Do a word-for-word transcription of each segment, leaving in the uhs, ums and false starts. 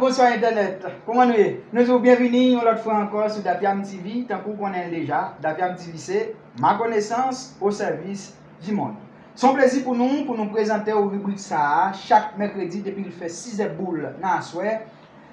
Bonswa entènèt, kòman nou ye? Nou di w byenvini yon lòt fwa ankò sou Dapyam T V. Tankou w konnen l deja, Dapyam T V se ma connaissance au service du monde. Se yon plezi pou nou, pou nou prezante w ribrik sa a chak mèkredi depi l fè sizè boul nan aswè.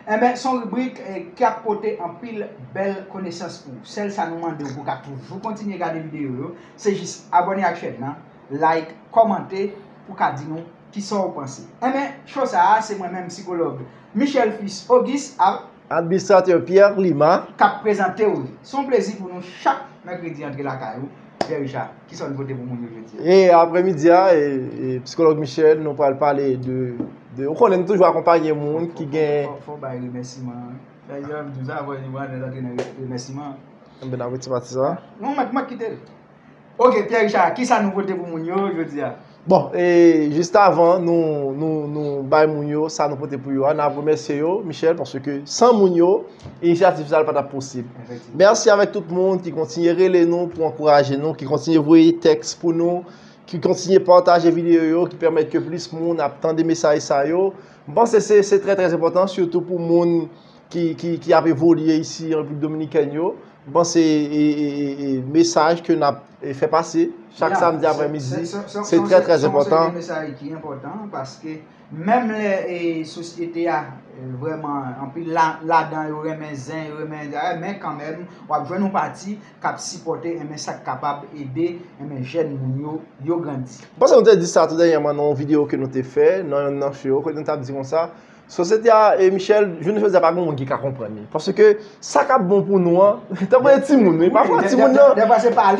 Enben, se yon ribrik, eh, k ap pote anpil bèl konesans pou ou. Sèl sa nou mande w pou w ka toujou kontinye gade videyo yo, se jis abòne ak chèn nan, like, kòmante, pou w ka di nou kisa w panse. Enben, cho sa a, se mwen menm, sikològ Michel Fils Auguste, ak administratè Pierre Lima, k ap prezante w li. Se yon plezi pou nou chak mèkredi antre lakay ou. Pierre Richard, kisa w vin pote pou moun yo jodi a? E aprèmidi a, e, e, sikològ Michel, nou pral pale de, de, ou konnen nou toujou akonpaye moun ki gen... Fò, fò, fò bay remèsiman. Fè yon di sa, fò nou antre nan remèsiman. Enben, n ap retire pati sa. Non, mwen, mwen kite l. Ok, Pierre Richard, kisa nou pote pou moun yo jodi a? Bon, e jis avan nou, nou, nou bay moun yo sa nou pote pou yo a, n ap remèsye yo, Michel, paske san moun yo, inisyativ sa a pa t ap posib. Efektivman. Mèsi avèk tout moun ki kontinye rele nou pou ankouraje nou, ki kontinye voye tèks pou nou, ki kontinye pataje videyo yo, ki pèmèt ke plis moun ap tande mesaj sa yo. M panse se, se trè, trè enpòtan, sitou pou moun ki, ki, ki ap evolye isi an Repiblik Dominikèn yo. M panse, e, e, e, e, mesaj ke n ap, e, fè pase chak samdi aprèmidi, se, se, se, se trè, trè enpòtan. Se yon seri de mesaj ki enpòtan, paske menm lè, e, sosyete a, e, vrèman, anpil la, ladan yo renmen zen, yo renmen, e, men kanmenm, w ap jwenn yon pati k ap sipòte, enben, sa k kapab ede, enben, jèn moun yo, yo grandi. M panse nou te di sa tou dènyèman nan yon videyo ke nou te fè, nan yonn nan show yo, kote nou t ap di konsa, sosyete a, e Michel, jounen jodi a, pa gen moun ki ka konprann li. Paske sa k ap bon pou nou an, tankou e timoun, wi. Pafwa, timoun nan,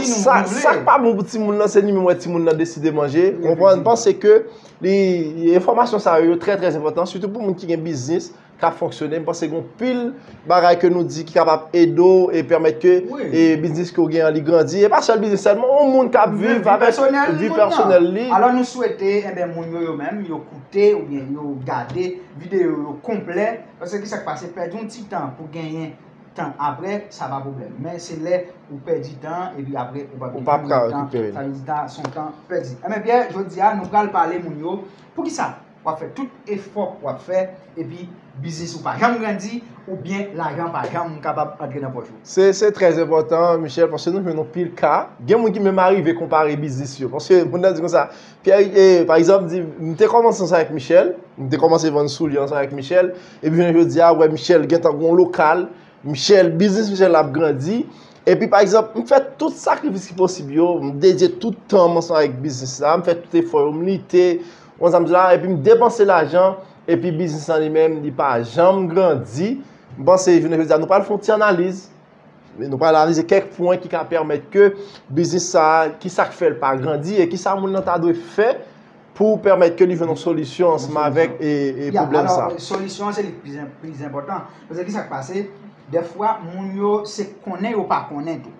sa, sa k pa bon pou timoun nan, se li menm wè timoun nan deside manje. Konprann? Efektivman. Panse ke li, enfòmasyon sa yo, yo trè, trè enpòtan, sitou pou moun ki gen biznis k ap fonksyone. M panse gen anpil bagay ke nou di ki kapab ede w e pèmèt ke, e, biznis ke w gen an, li grandi. E pa sèl biznis sèlman, yon moun k ap viv avèk vi pèsonèl li. Alò, nou swete, enben, moun yo, yo menm, yo koute oubyen yo gade videyo yo konplè. Paske kisa k pase? Pèdi yon ti tan pou genyen tan apre, sa pa pwoblèm. Men se lè ou pèdi tan, epi apre, ou p ap gen tan, sa vle di tan, se yon tan pèdi. Enben, Pierre, jodi a, nou pral pale moun yo. Poukisa w ap fè tout efò w ap fè, epi biznis ou pa janm grandi, oubyen lajan pa janm kapab antre nan pòch ou? Se, se trè enpòtan, Michel, paske nou jwenn anpil ka. Gen moun ki menm arive konpare biznis yo. Paske moun nan di konsa, Pierre, e, pa egzanp, di, m te kòmanse ansanm avèk Michel, m te kòmanse vann soulye ansanm avèk Michel, epi jounen jodi a, wè Michel gentan gon lokal, Michel, biznis Michel la ap grandi. Epi, pa egzanp, m fè tout sakrifis ki posib yo, m dedye tout tan m ansanm avèk biznis la, m fè tout efò yo, m lite, w konn sa m di la, epi m depanse lajan, epi biznis lan li menm, li pa janm grandi. M panse, jounen jodi a, nou pral fè yon ti analiz. Nou pral analize kèk pwen ki ka pèmèt ke biznis sa a, ki sa k fè l pa grandi, e ki sa moun nan ta dwe fè pou pèmèt ke li jwenn yon solisyon ansanm avèk, e, e pwoblèm sa. Alò, solisyon an se li k pi, pi enpòtan. Paske ki sa k pase? Dèfwa, moun yo se konnen yo pa konnen tou.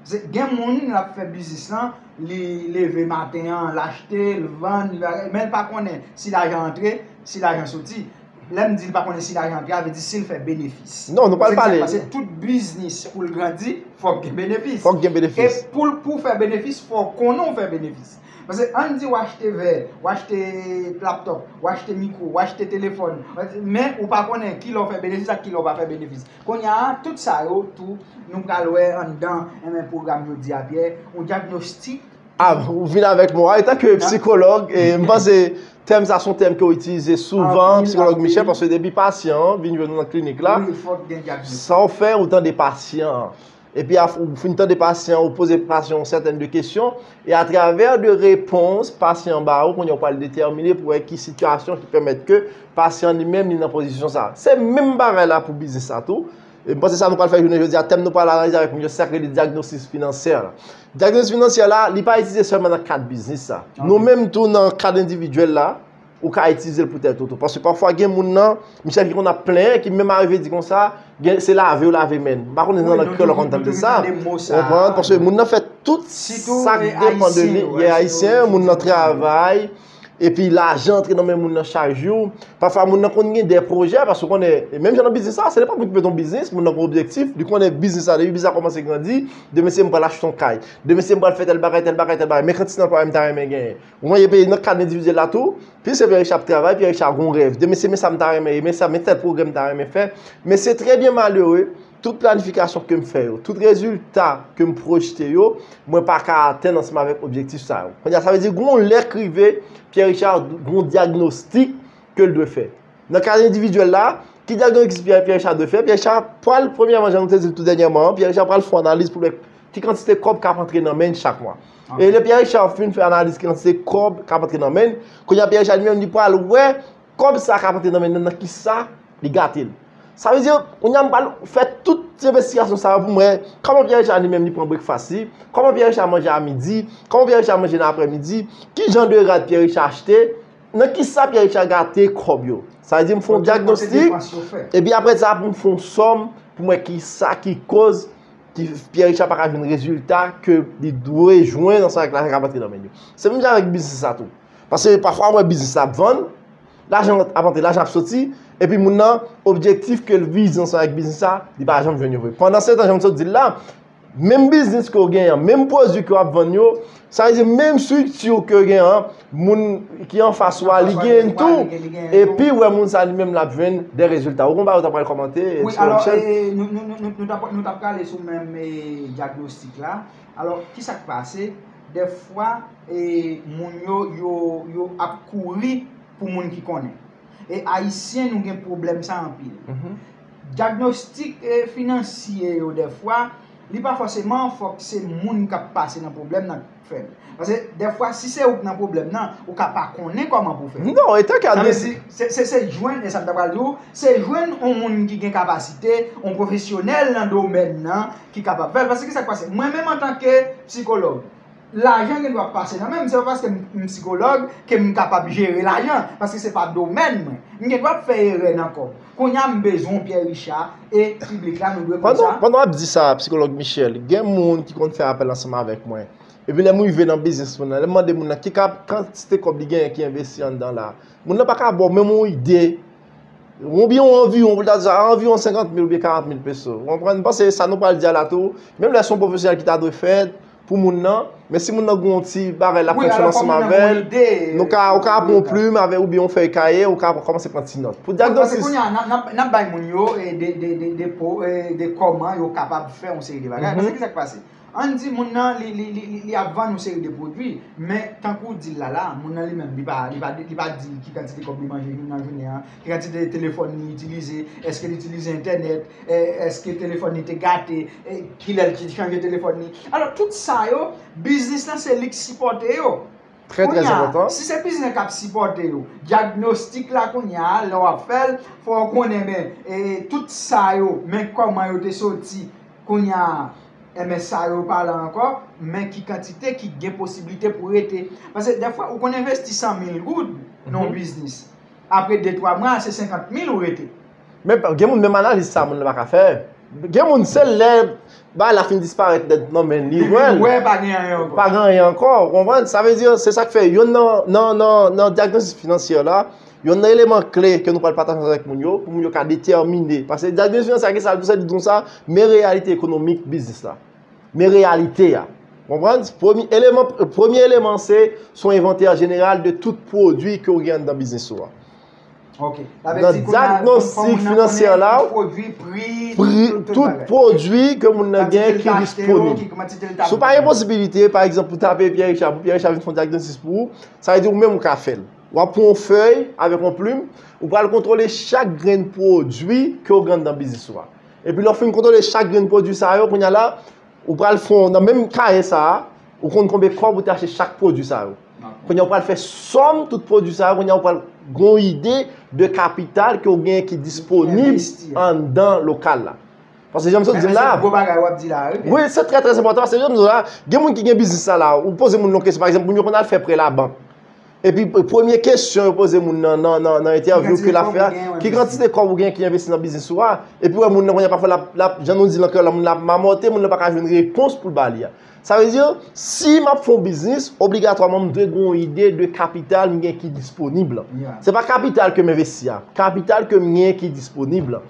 Paske gen moun, l ap fè biznis lan, li leve maten an, l achte, l vann, li bagay, men l pa konnen si lajan antre, si lajan soti. Lè m di l pa konnen si lajan antre, sa vle di si l fè benefis. Non, nou pral pale. Paske sa k pase, tout biznis pou l grandi, fòk gen benefis. Fòk gen benefis. E pou l, pou w fè benefis, fò w konnen w fè benefis. Paske ann di w achte vè, w achte laptòp, w achte mikwo, w achte telefòn, men ou pa konnen kilè w fè benefis ak kilè w pa fè benefis. Kounye a, tout sa yo tou, nou pral wè anndan, enben, pwogram jodi a, Pierre, yon dyagnostik. A, ou vin avèk mo a, etanke psikològ, e, m panse tèm sa se yon tèm ke w itilize souvan, psikològ Michel, paske depi pasyan an vin jwenn ou nan klinik la, sa w fè, ou tande pasyan an. Epi ou fin tande pasyan an, ou poze pasyan an yon sèten de kesyon, e atravè de repons pasyan an ba ou, kounye a ou pral detèmine pou wè ki sitiyasyon ki pèmèt ke pasyan an li menm li nan pozisyon sa. Se menm bagay la pou biznis la tou. E m panse sa nou pral fè jounen jodi a, tèm nou pral analize avèk moun yo, se sa k rele dyagnostik finansyè la. Dyagnostik finansyè la, li pa itilize sèlman nan kad biznis la. Nou menm tou nan kad endividyèl la, ou ka itilize l pou tèt ou tou. Paske pafwa gen moun nan, Michel ki konn ap plenyen, ki menm arive di konsa, gen, se lave yo lave men l. M pa konnen nan lang kreyòl ou konn tande sa. Ou konprann? Paske moun nan fè tout sa k depann de li. Li ayisyen, moun nan travay, Epi lajan antre nan men moun nan chak jou. Pafwa moun nan konn gen de pwojè, paske w konnen, menm jan nan biznis la, se nenpòt moun ki mete yon biznis, moun nan gen objektif, li konnen biznis la, depi biznis la kòmanse grandi, demen se m pral achte yon kay, demen se m pral fè tèl bagay, tèl bagay, tèl bagay, men kantite anplwaye m ta renmen genyen. Ou wè, epi nan kad endividyèl la tou, piske Pierre Richard ap travay, Pierre Richard gen yon rèv, demen se men sa m ta renmen, men sa, men tèl pwogrè m ta renmen fè, men se trè byen malere, tout planifikasyon ke m fè yo, tout rezilta ke m pwojte yo, mwen pa ka atenn ansanm avèk objektif sa yo. Kounye a, sa vle di, gen yon lè k rive, Pierre Richard gen yon dyagnostik ke l dwe fè. Nan ka endividyèl la, ki dyagnostik Pierre, Pierre Richard dwe fè? Pierre Richard pral, premyèman, jan nou te di l tou dènyèman, Pierre Richard pral fè yon analiz pou l wè ki kantite kòb k ap antre nan men l chak mwa. E lè Pierre Richard fin fè analiz ki kantite kòb k ap antre nan men l, kounye a Pierre Richard li menm li pral wè kòb sa k ap antre nan men l nan, nan kisa li gate l. Sa vle di, kounye a m pral fè tout ti envestigasyon sa yo pou m wè kòman Pierre Richard li menm li pran breakfast li, kòman Pierre Richard manje a midi, kòman Pierre Richard manje nan aprèmidi, ki jan de rad Pierre Richard achte, nan kisa Pierre Richard gate kòb yo. Sa vle di m fè yon dyagnostik, epi apre sa pou m fè yon sòm pou m wè kisa ki koz ki Pierre Richard pa ka jwenn rezilta ke li dwe jwenn ansanm avèk lajan k ap antre nan men li. Se menm jan avèk biznis la tou. Paske pafwa w wè biznis la ap vann, lajan ap antre, lajan ap soti, epi moun nan, objektif ke l vize ansanm avèk biznis la, li pa janm jwenn yo vre. Pandan se tan, jan m sot di l la, menm biznis ke w genyen an, menm pwodui ke w ap vann yo, sa vle di menm estrikti ke w genyen an, moun ki anfas ou a, li genyen l tou, epi w wè moun sa li menm l ap jwenn de rezilta. Ou konn bagay ou ta pral kòmante, Wi, alò, Michel? E, nou, nou, nou, nou, nou t ap, nou t ap prale sou menm, e, dyagnostik la. Alò, kisa k pase? Dèfwa, e, moun yo, yo, yo ap kouri pou moun ki konnen. E Ayisyen, nou gen pwoblèm sa anpil. Dyagnostik, e, finansye yo, dèfwa, li pa fòseman fòk se moun k ap pase nan pwoblèm nan k fè l. Paske dèfwa, si se ou k nan pwoblèm nan, ou ka pa konnen kòman pou w fè. Non, e tanke Sa vle di, se, se, se jwenn, e sa m ta pral di w, se jwenn yon moun ki gen kapasite, yon pwofesyonèl nan domèn nan, ki kapab fè l. Paske kisa k pase? Mwen menm antanke sikològ, lajan gen dwa pase nan men m, se pa paske m, m sikològ ke m kapab jere lajan, paske se pa domèn mwen. M gen dwa ap fè erè nan kòb. Kounye a m bezwen Pierre Richard e piblik la, nou dwe konn Pandan, sa. Pandan w ap di sa, sikològ Michel, gen moun ki konn fè apèl ansanm avèk mwen. Epi lè m rive nan biznis moun nan, lè m mande moun nan ki ka, kantite kòb li genyen ki envesti anndan la, moun nan pa ka ba w menm yon ide. Oubyen yon anviwon, pou l ta di sa, anviwon senkant mil oubyen karant mil peso. Ou konprann? M panse sa nou pral di a la tou, menm lè se yon pwofesyonèl ki ta dwe fè pou moun nan, men si moun nan gen yon ti bagay l ap fonksyone ansanm avè l, nou ka, ou ka pran yon plim avè, oubyen yon fèy kaye, ou ka kòmanse pran ti nòt. Pou dyagnostis. Paske kounye a, n ap, n ap, n ap bay moun yo, e, de, de, de, de po, e, de kòman yo kapab fè yon seri de bagay. Paske kisa k pase? Ann di moun nan, li, li, li, li, li ap vann yon seri de pwodui, men tankou w di l la la, moun nan li menm, li pa, li pa, li pa di ki kantite kòb li manje nan jounen an, ki kantite telefòn li itilize, èske li itilize entènèt, e, èske telefòn li te gate, e, kilè l te chanje telefòn li. Alò, tout sa yo, biznis lan se li k sipòte yo. Trè, trè enpòtan. Si se biznis lan k ap sipòte yo, dyagnostik la kounye a, lè w ap fè l, fò w konnen, ben, e, tout sa yo, men kòman yo te soti, kounye a, enben sa yo pa la ankò, men ki kantite ki gen posiblite pou rete. Paske dèfwa, ou konn envesti san mil goud nan yon biznis. Apre de, twa mwa, se senkant mil ou rete. Men gen moun, menm analiz sa moun nan pa ka fè. Gen moun, se lè bagay la fin disparèt nan men l, li wè l. Li wè pa gen anyen ankò. Pa gen anyen ankò, ou konprann? Sa vle di, se sa k fè, yonn nan, nan, nan, nan dyagnostik finansyè la, yonn nan eleman kle ke nou pral pataje avèk moun yo, pou moun yo ka detèmine. Paske dyagnostik finansyè a, ki sa l di w, se li di w sa, men reyalite ekonomik biznis la. Men reyalite a. Konprann? Premye eleman, premye eleman se, se yon envantè jeneral de tout pwodui ke w gen anndan biznis ou a. Ok. Nan dyagnostik finansyè la, pri, tout pwodui ke moun nan gen ki disponib. Si w pa gen posibilite, pa egzanp, pou tape Pierre Richard, pou Pierre Richard vin fè yon dyagnostik pou ou, sa vle di ou menm ou ka fè l. W ap pran yon fèy avèk yon plim, ou pral kontwole chak grenn pwodui ke w gen anndan biznis ou a. Epi lè w fin kontwole chak grenn pwodui sa yo, kounye a la, ou pral fè yon, nan menm kaye sa a, ou konn konbyen kòb ou te achte chak pwodui sa yo. Kounye a ou pral fè sòm tout pwodui sa yo, kounye a ou pral gen yon ide de kapital ke w gen ki disponib anndan lokal la. Paske jan m sot di w la. Men se gwo bagay w ap di la, wi. Wi, se trè, trè enpòtan, paske jan m di w la, gen moun ki gen biznis la la, ou poze moun yon kesyon, pa egzanp, moun yo konn al fè prè labank. Epi, premye kesyon yo poze moun nan, nan, nan, nan entèvyou ke l ap fè a, ki kantite kòb ou gen ki envesti nan biznis ou a? Epi, wè, moun nan, kounye a, pafwa, l ap, l ap, jan nou di l an kreyòl la, moun nan ap mamòte, moun nan pa ka jwenn repons pou l ba li a. Sa vle di, si m ap fè yon biznis, obligatwaman m dwe gen yon ide de kapital m gen ki disponib lan. Se pa kapital ke m envesti a, kapital ke m gen ki disponib lan.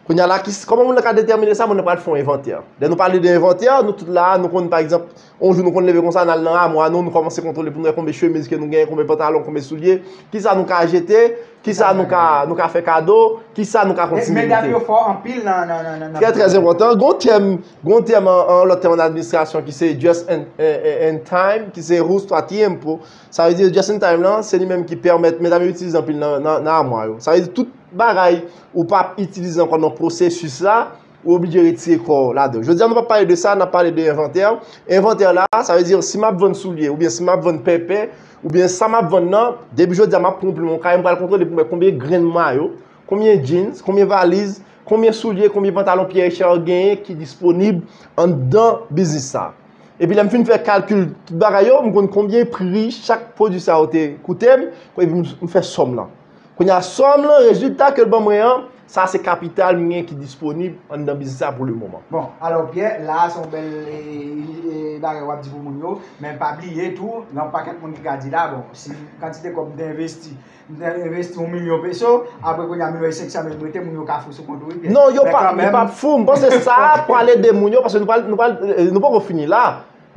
Kounye a la, ki, kòman moun nan ka detèmine sa? Moun nan pral fè yon envantè. Lè nou pale de envantè, nou tout la, nou konn, pa egzanp, yon jou nou konn leve konsa, n al nan amwa nou, nou kòmanse kontwole pou nou wè konbyen chemiz ke nou gen, konbyen pantalon, konbyen soulye, kisa nou ka jete, kisa nou ka, nou ka fè kado, kisa nou ka kontinye mete. Medam yo fò anpil nan, nan, nan, nan, nan. Trè, trè enpòtan. Gon tèm, gon tèm an, an lòt tèm an administrasyon ki se just in, in, in, in time, ki se justo a tiempo. Sa vle di just in time lan, se li menm ki pèmèt medam yo itilize anpil nan, nan, nan amwa yo. Sa vle di tout bagay ou p ap itilize ankò nan pwosesis la, ou oblije retire kò w ladan. Jodi a, nou p ap pale de sa, n ap pale de envantè. Envantè la, sa vle di si m ap vann soulye, oubyen si m ap vann pèpè, oubyen sa m ap vann nan, depi jodi a, m ap pran yon plim, yon kay, m pral kontwole pou m wè konbyen grenn mayo, konbyen jeans, konbyen valiz, konbyen soulye, konbyen pantalon Pierre Richard genyen ki disponib anndan biznis sa. Epi lè m fin fè kalkil tout bagay yo, m konn konbyen pri chak pwodui sa yo te koute m, epi m, m fè sòm lan. Kounye a, sòm lan, rezilta ke l ban mwen an, sa se kapital m gen ki disponib anndan biznis sa pou le moman. Bon, alò Pierre, la a se yon bèl e, e, e, bagay w ap di pou moun yo, men pa bliye tou, gen yon pakèt moun ki ka di la, bon, si kantite kòb m te envesti, m te envesti yon milyon peso, apre kounye a milyon e senk san mil m rete, moun yo ka fou sou kont ou, wi, Pierre. Non, yo pa, yo pa fou. M panse sa pral ede moun yo, paske nou pral, nou pral, eh, nou poko fini la.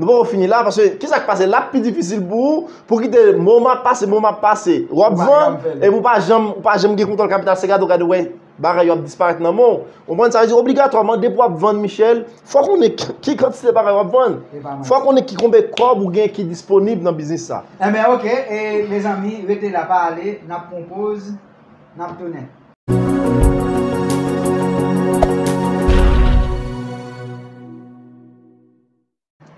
Nou poko fini la, paske kisa k pase? L ap pi difisil pou ou, pou kite moman ap pase, moman ap pase. W ap vann, epi ou pa janm, ou pa janm gen kontwòl kapital, se gade w gade w wè bagay yo ap disparèt nan men w. Ou konprann? Sa vle di obligatwaman, depi w ap vann, Michel, fò w konnen ki, ki kantite bagay w ap vann. Fò w konnen ki konbyen kòb ou gen ki disponib nan biznis sa. Enben, oke, e, mezanmi, rete la, pa ale, n ap pran yon poz, n ap tounen.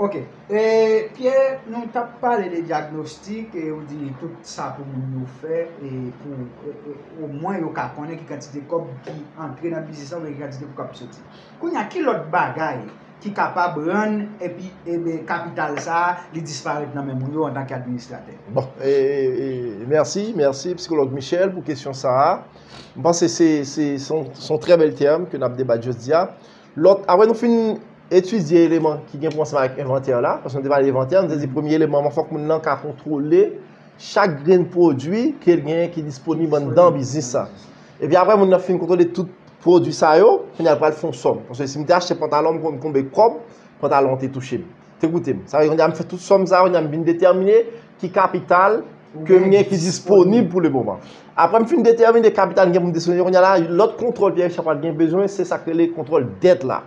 Oke. E, Pierre, nou t ap pale de dyagnostik, e ou di tout sa pou moun yo fè, e pou, e, e, omwen yo ka konnen ki kantite kòb ki antre nan biznis la oubyen ki kantite pou k ap soti. Kounye a, ki lòt bagay ki kapab rann epi, e, kapital sa a, li disparèt nan men moun yo antanke administratè? Bon, e, e, e, mèsi, mèsi, psikològ Michel, pou kesyon sa a. M panse se, se, se yon, se yon trè bèl tèm ke n ap debat jodi a. Lòt, apre nou fin etidye eleman ki gen pou ansanm avèk envantè la, paske nou te pale de envantè, nou te di premye eleman an, fòk moun nan ka kontwole chak grenn pwodui ke l genyen ki disponib anndan biznis sa. Epi apre moun nan fin kontwole tout pwodui sa yo, kounye a l pral fè yon sòm. Paske si m te achte pantalon, m konn konbyen kòb pantalon an te touche m. Te koute m. Sa vle di, kounye a m fè tout sòm sa, kounye a m vin detèmine ki kapital ke m gen ki disponib pou le moman. Apre m fin detèmine kapital m gen pou m disponib, kounye a la, lòt kontwòl Pierre Richard pral gen bezwen, se sa k rele kontwòl dèt la.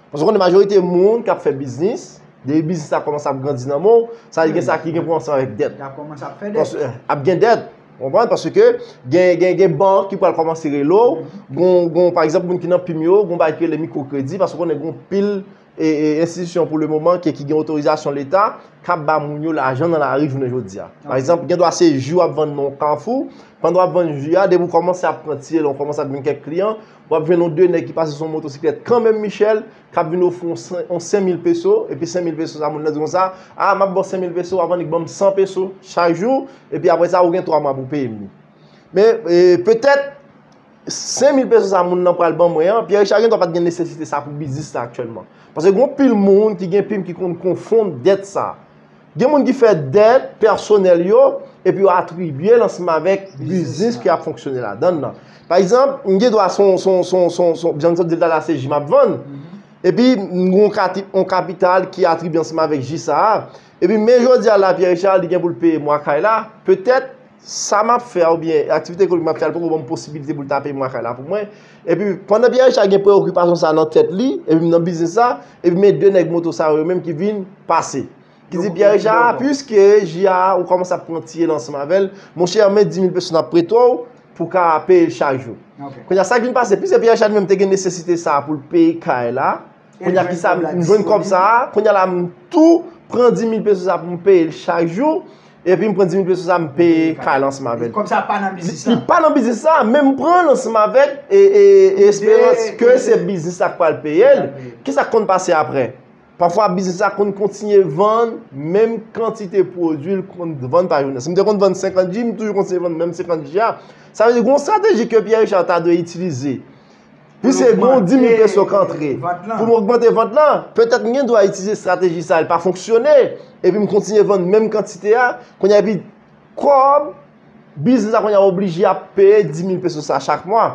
Paske w konnen majorite moun k ap fè biznis, depi biznis la kòmanse ap grandi nan men w, sa vle di gen sa ki gen pou ansanm avèk dèt. Y ap kòmanse ap fè dèt. Paske, eh, ap gen dèt, w konprann? Paske gen, gen, gen bank ki pral kòmanse rele w, gon, gon, pa egzanp, moun ki nan pim yo, gon bagay ki rele mikwokredi, paske w konnen gon pil e, e, enstitisyon pou le moman ke, ki gen otorizasyon Leta k ap ba moun yo lajan nan lari jounen jodi a. Pa egzanp, gen dwa se ji w ap vann nan yon kafou, pandan w ap vann ji a, depi w kòmanse ap pran ti elan, w kòmanse ap gen kèk kliyan, w ap jwenn yon de nèg ki pase sou yon motosiklèt kanmenm, Michel, k ap vin ofri w yon sen, yon senk mil peso, epi senk mil peso sa, moun nan di konsa, a, m ap ba w senk mil peso, w ap annik ban m san peso chak jou, epi apre sa, ou gen twa mwa pou w peye m li. Men, e, petèt, senk mil peso sa moun nan pral ban mwen an, Pierre Richard gendwa pa t gen nesesite sa pou biznis la aktyèlman. Paske gen yon pil moun ki gen pim ki konn konfonn dèt sa. Gen moun ki fè dèt pèsonèl yo, epi yo atribye l ansanm avèk biznis ke y ap fonksyone ladan l nan. Pa egzanp, m gendwa se yon, se yon, se yon, se yon, se yon, jan m sot di l talè a, se ji m ap vann. Epi, m gen yon kati-, yon kapital ki atribye ansanm avèk ji sa a. Epi, men jodi a la, Pierre Richard, li gen pou l peye mwa kay la. Petèt, sa m ap fè a oubyen aktivite ekonomik m ap fè a, li poko ban m posibilite pou l ta peye mwa kay la pou mwen. Epi, pandan Pierre Richard gen preyokipasyon sa nan tèt li, epi m nan biznis sa, epi men de nèg moto sa yo menm ki vin pase. Ki di, "Pierre Richard, piske ji a ou kòmanse ap pran ti elan ansanm avè l, monchè, men dis mil peso n ap prete w pou w ka peye l chak jou." Kounye a, sa k vin pase, piske Pierre Richard li menm te gen nesesite sa pou l peye kay la, kounye a, kisa, m jwenn kòb sa a, kounye a la, m tou pran dis mil peso sa pou m peye l chak jou, epi m pran dis mil peso sa, m peye kay la ansanm avè l. Kòb sa pa nan biznis la. Li pa nan biznis la, men m pran l ansanm avèk, e, e, e esperans ke se biznis la k pral peye l. Kisa k konn pase apre? Pafwa, biznis la konn kontinye vann menm kantite pwodui l konn vann pa jounen. Si m te konn vann senkant ji, m toujou kontinye vann menm senkant ji a. Sa vle di, gen yon estrateji ke Pierre Richard ta dwe itilize. Piske gen yon dis mil peso k antre. Pou m ogmante vant lan, petèt m gen dwa itilize estrateji sa, li pa fonksyone, epi m kontinye vann menm kantite a, kounye a, epi kòb, biznis la kounye a oblije ap peye dis mil peso sa chak mwa.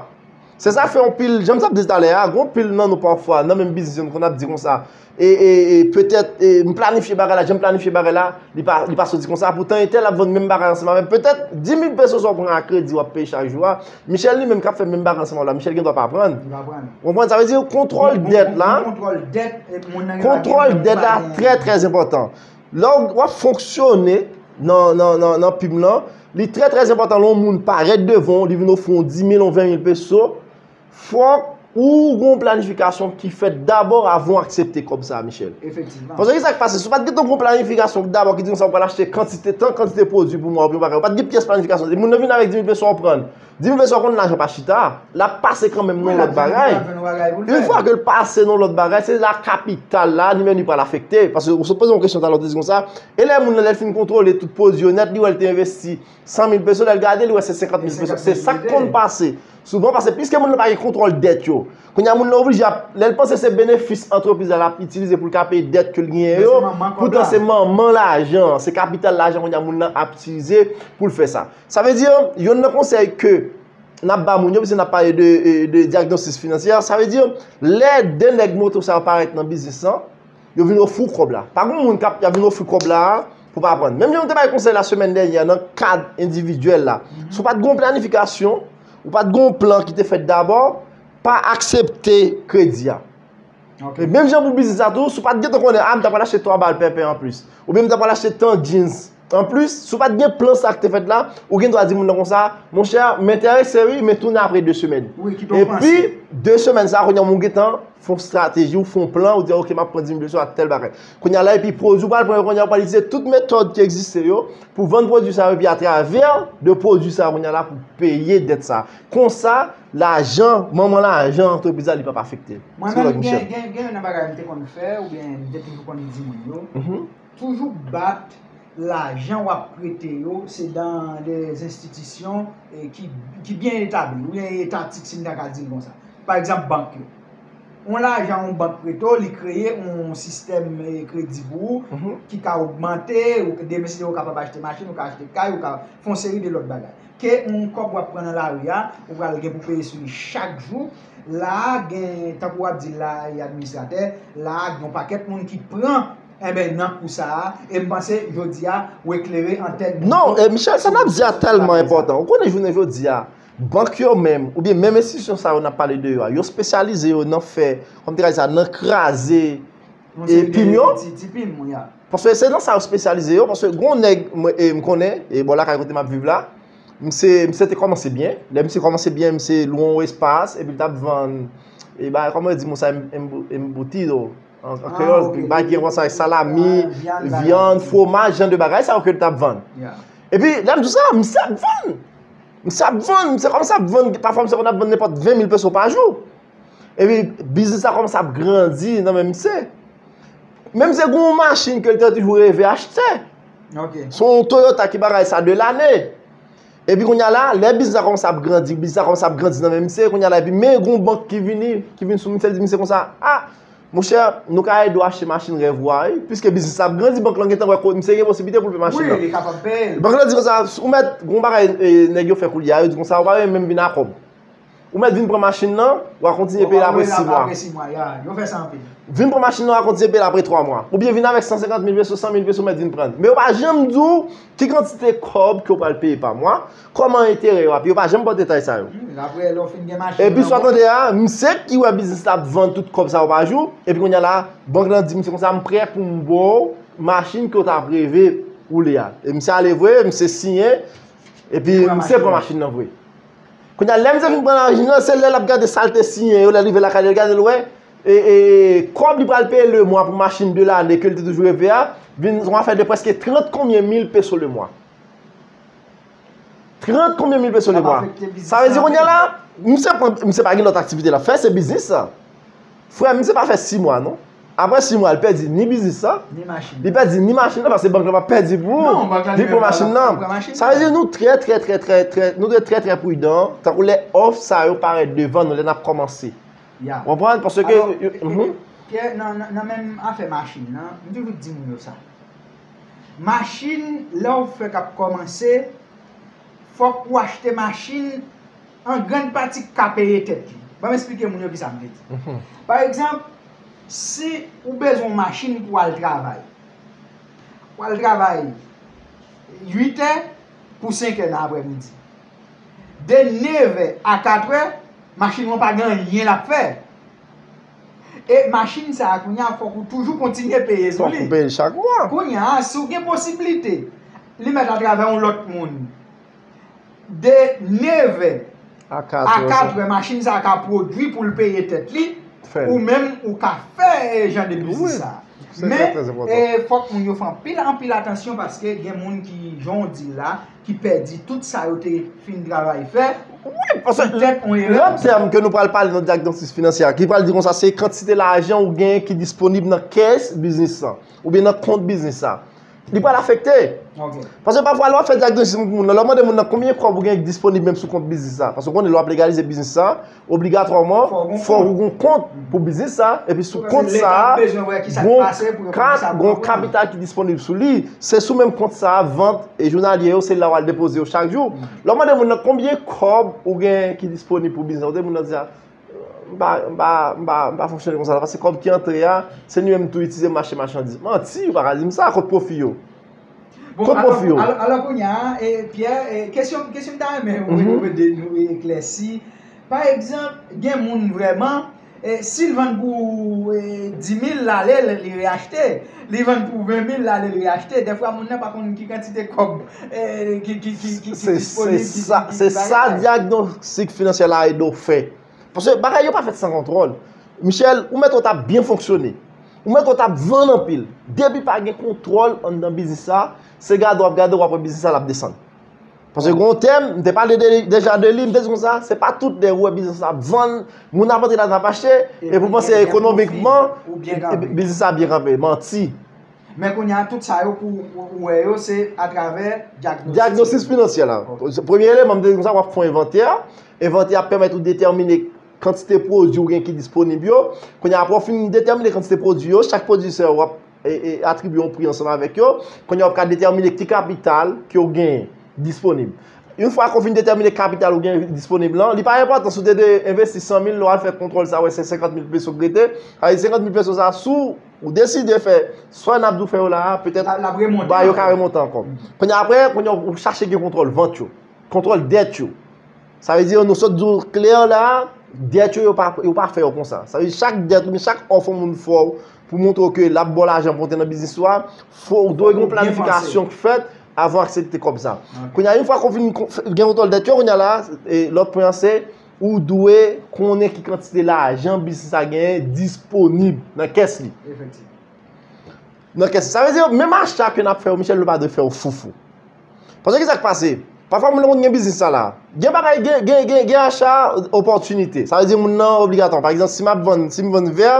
Se sa k fè yon pil, jan m t ap di talè a, gen yon pil nan nou pafwa, nan menm biznis yo, nou konn ap di konsa, e, e, e petèt, e, m planifye bagay la, jan m planifye bagay la, li pa, li pa soti konsa. Poutan, entèl ap vann menm bagay ansanm avè m. Petèt, dis mil peso sa w pran a kredi, w ap peye chak jou a. Michel li menm k ap fè menm bagay ansanm avè w la, Michel gen dwa pa pran. Li pa pran. Ou konprann? Sa vle di, kontwòl dèt la, kontwòl dèt la trè, trè enpòtan. Lè w, w ap fonksyone nan, nan, nan, nan pim lan, li trè, trè enpòtan lè yon moun parèt devan w, li vin ofri w dis mil, yon ven mil peso, fòk ou gen yon planifikasyon ki fèt dabò avan w aksepte kòb sa a, Michel. Efektivman. Paske kisa k pase? Si w pa t gen yon planifikasyon dabò ki di konsa, w pral achte kantite, tan kantite pwodui pou mwa, oubyen yon bagay, ou pa t gen pyès planifikasyon. Depi moun nan vin avèk dis mil peso, w pran dis mil peso a, konn lajan pa chita, l ap pase kanmenm nan yon lòt bagay. Yon fwa ke l pase nan yon lòt bagay, se la kapital la, li menm li pral afekte. Paske ou sot poze yon kesyon talè, ou te di konsa, e lè moun nan, lè l fin kontwole tout pwodui yo nèt, li wè l te envesti san mil peso, lè l gade, li wè se senkant mil peso. Se sa k konn pase. Souvan, paske piske moun nan pa gen kontwòl dèt yo, kounye a moun nan oblije ap, lè l panse se benefis antrepriz la, l ap itilize pou l ka peye dèt ke l genyen yo, poutan se manman lajan, se kapital lajan kounye a moun nan ap itilize pou l fè sa. Sa vle di, yonn nan konsèy ke n ap ba moun yo, piske n ap pale de, de dyagnostis finansyè, sa vle di, lè de nèg moto sa yo parèt nan biznis lan, yo vin ofri w kòb la. Pa gen moun k ap, y ap vin ofri kòb la pou pa pran. Menm jan nou te bay konsèy la semèn dènyè nan kad endividyèl la, si w pa t gen yon planifikasyon, ou pa t gen yon plan ki te fèt dabò, pa aksepte kredi a. E menm jan pou biznis la tou, si w pa t gentan konnen, a, m ta pral achte twa bal pèpè anplis, oubyen m ta pral achte tan jeans anplis, si w pa t gen plan sa k te fèt la, ou gen dwa di moun nan konsa, monchè, m enterese wi, men tounen apre de semèn. Epi, de semèn sa, kounye a moun gentan fè yon estrateji, ou fè yon plan, ou di, ok, m ap pran dis mil peso ak tèl bagay. Kounye a la, epi pwodui ou pral pran yo, kounye a ou pral itilize tout metòd ki egziste yo pou vann pwodui sa yo, epi atravè de pwodui sa yo, kounye a la pou peye dèt sa. Konsa, lajan, manman lajan antrepriz la, li p ap afekte. Mwen menm, gen, gen, gen youn nan bagay m te konn fè, oubyen m te toujou konn di moun yo, toujou bat lajan w ap prete yo, se dan de enstitisyon, eh, ki, ki byen etabli, oubyen etatik, si m ta ka di l konsa. Pa egzanp, bank yo. Yon lajan yon bank prete w, li kreye yon sistèm, eh, kredi pou ou, ki ka ogmante, ou, demen si ou kapab achte machin, ou ka achte kay, ou ka fè yon seri de lòt bagay. Ke yon kòb w ap pran nan lari a, ou pral gen pou peye sou li chak jou. La a, gen, tankou w ap di l la, e administratè, la a, gen yon pakèt moun ki pran, enben, nan kou sa a, e m panse, jodi a, ou eklere an tèt de... Non, e, Michel, sa n ap di a tèlman enpòtan. Ou konnen jounen jodi a, bank yo menm, oubyen menm enstitisyon sa yo n ap pale de yo a, yo espesyalize yo nan fè, kòm te ka di sa, nan kraze e pim yo. Paske se nan sa yo espesyalize yo, paske gen yon nèg, mwen, e, m konnen, e bò lakay kote m ap viv la, misye, misye te kòmanse byen. Lè misye kòmanse byen, misye lwe yon espas, epi l t ap vann, e, bagay, kòman yo di mo sa, em-, em-, embutido, an, an kreyòl, bagay ki gen konsa, salami, vyann, fwomaj, jan de bagay sa yo ke l t ap vann. Epi, lè m di w sa, misye ap vann. Misye ap vann, misye kòmanse ap vann, pafwa misye konn ap vann nenpòt ven mil peso pa jou. Epi, biznis la kòmanse ap grandi nan men misye. Men misye gen yon machin ke l te toujou reve achte. Se yon Toyota ki bagay sa de lane. Epi kounye a la, lè biznis la kòmanse ap grandi, biznis la kòmanse ap grandi nan men misye, kounye a la, epi men gen yon bank ki vini, ki vin sou misye, li di misye konsa, a, monchè, nou ka ede w achte machin rèv ou a, wi. Piske biznis la ap grandi, bank lan gentan wè kote misye gen posiblite pou l peye machin nan. Bank lan di konsa, ou mèt, gen yon bagay, e, nèg yo fè koulye a, yo di konsa, ou pa menm vin a kòb. Ou mèt vin pran machin nan, w a kontinye peye l apre sis mwa. Vin pran machin nan, w a kontinye peye l apre twa mwa. Oubyen vin avèk san senkant mil peso, san mil peso, ou mèt vin pran. Men yo pa janm di w ki kantite kòb ke w pral peye pa mwa, kòman enterè yo ap ye, yo pa janm ba w detay sa yo. Epi sa w tande a, misye ki wè biznis la ap vann tout kòb sa yo pa jou, epi kounye a la, bank lan di misye konsa, m prè pou m ba w machin ke w t ap reve woule a. E misye ale vre, misye siyen, epi misye pran machin nan vre. Kounye a, lè misye fin pran machin nan, se lè l ap gade sa l te siyen yo, lè l rive lakay li, l gade l wè, e, e, kòb li pral peye lemwa pou machin de lane ke l te toujou reve a, vin yon afè de prèske trant konbyen mil peso lemwa. Trant konbyen mil peso lemwa. Sa vle di kounye a la, misye pran, misye pa gen lòt aktivite l ap fè, se biznis sa. Frè m, se pa fè sis mwa non. Apre sis mwa, li pèdi ni biznis la, li pèdi ni machin nan, paske bank lan pa pèdi pou li pran machin nan. Sa vle di nou trè, trè, trè, trè, trè, nou dwe trè, trè pridan, tankou lè òf sa yo parèt devan nou, lè n ap kòmanse. Ya. Konprann? Paske. Alò, Mhm. Pierre, nan, nan, nan menm afè machin nan, m toujou di moun yo sa. Machin, lè w fè k ap kòmanse, fòk ou achte machin an grann pati k ka peye tèt li. Ban m esplike moun yo kisa m vle di. Mhm. Pa egzanp, si ou bezwen yon machin pou al travay, ou al travay uit è pou senk è nan aprèmidi. De nèf è a kat è, machin ou an pa gen anyen l ap fè. E machin sa a, kounye a, fòk ou toujou kontinye peye sou Fòk li. Ou peye l chak mwa. Kounye a, si w gen posiblite, li mèt atravè yon lòt moun. De nèf è A a kat è, machin sa a ka pwodui pou l peye tèt li, Fè. Ou menm ou ka fè e jan de biznis sa. Men, e, fòk moun yo fè anpil, anpil atansyon paske gen moun ki, jan w di la, ki pèdi tout sa yo te fin travay fè. Wi, paske Poutèt yon erè. Lòt tèm ke nou pral pale nan dyagnostik finansye a, ki pral di konsa, se kantite lajan ou genyen ki disponib nan kès biznis la, oubyen nan kont biznis la. Li pral afekte. Paske pafwa, lè w ap fè dyagnostik pou moun nan, lè w mande moun nan konbyen kòb ou gen ki disponib menm sou kont biznis la. Paske w konnen lè w ap legalize biznis la, obligatwaman, fòk ou gen kont pou biznis la, epi sou kont sa, gon kat, gon kapital ki disponib sou li. Se sou menm kont sa, vant e jounalye yo, se la w al depoze yo chak jou. Lè w mande moun nan konbyen kòb ou gen ki disponib pou biznis la, ou te moun nan di a, m pa, m pa, m pa, m pa fonksyone konsa la, paske kòb ki antre a, se li menm tou itilize m achte machandiz. Manti, ou pa ka di m sa, kot pwofi yo? Kot pwofi yo? Alò, kounye a, e, Pierre, e, kesyon, kesyon m ta renmen nou eklèsi. Pa egzanp, gen moun vrèman, e, si l vann pou, e, dis mil, l ale, li reyachte. Li vann pou ven mil, l ale, li reyachte. Dèfwa, moun nan pa konn ki kantite kòb, e, ki, ki, ki, ki, ki disponib. Se sa dyagnostik finansyè la ede w fè. Paske bagay yo pa fèt san kontwòl. Michel, ou mèt wè w t ap byen fonksyone. Ou mèt wè w t ap vann anpil. Depi pa gen kontwòl anndan biznis sa, se gade w ap gade, w ap wè biznis sa l ap desann. Paske gen yon tèm, m te pale de, deja de li, m te di konsa, se pa tout lè ou wè biznis la ap vann, moun ap antre ladan ap achte, epi w panse ekonomikman, biznis sa byen kanpe. Manti. Men kounye a, tout sa yo pou ou wè yo, se atravè dyagnostik. Dyagnostik finansyè la. Premye eleman, m te di konsa, w ap fè yon envantè. Envantè a ap pèmèt ou detèmine kantite pwodui ou gen ki disponib yo. Kounye a, apre w fin detèmine kantite pwodui yo, chak pwodui sa yo, w ap e, e, atribye yon pri ansanm avèk yo. Kounye a, w ap ka detèmine ki kapital ke w genyen disponib. Yon fwa ke w fin detèmine kapital ou genyen disponib lan, li pa enpòtan si w te de envesti san mil, lè w al fè kontwòl sa, wè se senkant mil peso k rete. Sa vle di senkant mil peso sa, si w deside fè sa n ap di w fè yo la a, petèt ba yo ka remonte ankò. Kounye a, apre, kounye a, ou chache gen kontwòl vant yo, kontwòl dèt yo. Sa vle di, nou sot di w klè la, dèt yo, yo pa, yo pa fè yo konsa. Sa vle di, chak dèt oubyen chak òf yon moun fè w pou montre w ke l ap ba w lajan pou w antre nan biznis ou a, fò w dwe gen yon planifikasyon k fèt avan w aksepte kòb sa. Kounye a, yon fwa ke w fin gen kontwòl dèt yo, kounye a la, e, lòt pwen an se, ou dwe konnen ki kantite lajan biznis la genyen disponib nan kès li. Nan kès li. Sa vle di, menm acha ke n ap fè yo, Michel, nou pa dwe fè yo foufou. Paske ki sa k pase? Pafwa moun nan konn gen biznis sa la. Gen bagay, gen, gen, gen, gen acha opòtinite. Sa vle di moun nan obligatwa. Pa egzanp, si m ap vann, si m vann vè,